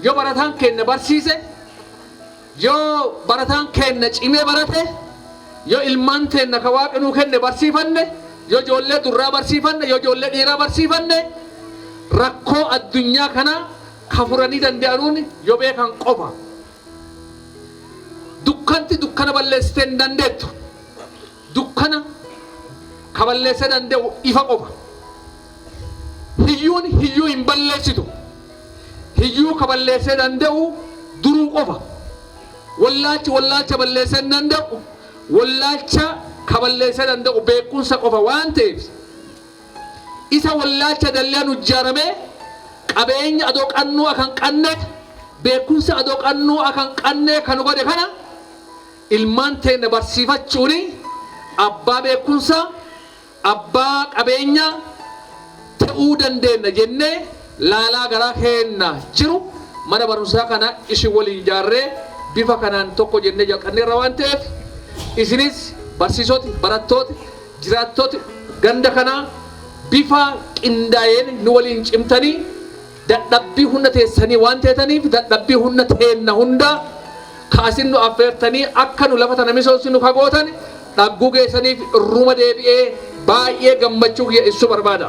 Yoo barataan keenya barsiise, yoo barataan keenya cimee barate, yoo ilmaan teenna ka Waaqni nuu kenne barsiifanne, yoo ijoollee durraa barsiifanne, yoo ijoollee dhiiraa barsiifanne, rakkoo addunyaa kana ka furanii danda'anuun yoo beekan qofa. Dukkanti dukkana balleessitee hin dandeettu. Dukkana ka balleessee danda'u ifa qofa. Hiyyuun hiyyuu hin balleessitu. Hiyyuu ka balleessee danda'u duruu qofa. Wallaalchi wallaalcha balleessee hin danda'u. Wallaalcha ka balleessee danda'u beekumsa qofa waan ta'eef, isa wallaalcha dallaan ijaaramee, qabeenya adoo qannuu akan qanne, beekumsa adoo qannuu akan qanne kan godhe kana, ilmaan teenya barsiifachuuni abbaa beekumsa, abbaa qabeenya ta'uu dandeenya jennee laalaa garaa keenya jiru mana barumsaa kana isin waliin ijaarree bifa kanaan tokko jennee jalqabneerra waan ta'eef, isinis barsiisoti, barattooti, jiraattoti ganda kanaa bifa qindaa'een nu waliin cimtanii dadhabbii hunda teessanii waan teetaniif, dadhabbii hunda teenna hunda kaasin nu affeertanii akka nu lafa tana misoomsinu kagootan dhagguu geessaniif irruma deebi'ee baay'ee gammachuu kiyya ibsuu barbaada.